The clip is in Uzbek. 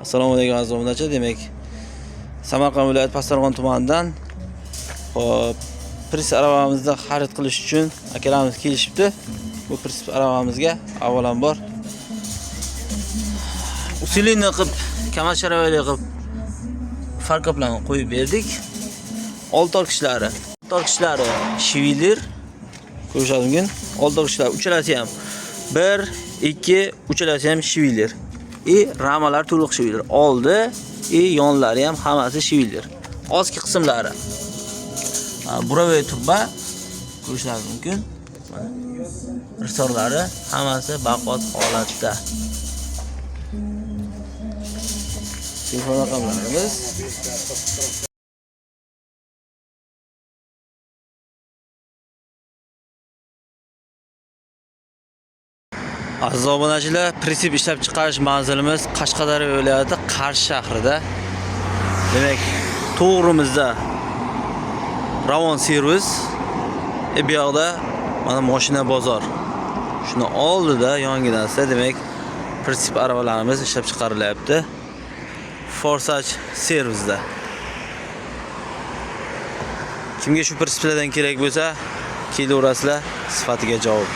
Assalomu alaykum, aziz obunachilar. Demak, Samarqand viloyati Pastdarg'om tumanidan, hop, prits aravamizni xarid qilish uchun akalarimiz kelishibdi. Bu prits aravamizga avvalambor usilini qilib, kamal sharavali qilib farkoplarni qo'yib berdik. Old tortkichlari Schwiler ko'rishingiz mumkin. Old tortkichlar uchalasi ham 1, 2, uchalasi ham Schwiler. И ramalar to'liq Schwiler. Oldi и yonlari ham hammasi Schwiler. Ostki qismlari буровой turba ko'rishingiz mumkin. Mana risorlari hammasi baquvvat holatda. Telefon raqamlarimiz. Aziz obunachilar, prinsip ishlab chiqarish manzilimiz Qashqadaryo viloyati Qarshi shahrida. Demak, to'g'rimizda Ravon servis, bu yoqda mana mashina bozor. Shuni oldida yonginasida, demak, prinsip aravalarimiz ishlab chiqarilyapti. Forsage servisda. Kimga shu prinsiplardan kerak bo'lsa, kelaverasizlar, sifatiga javob.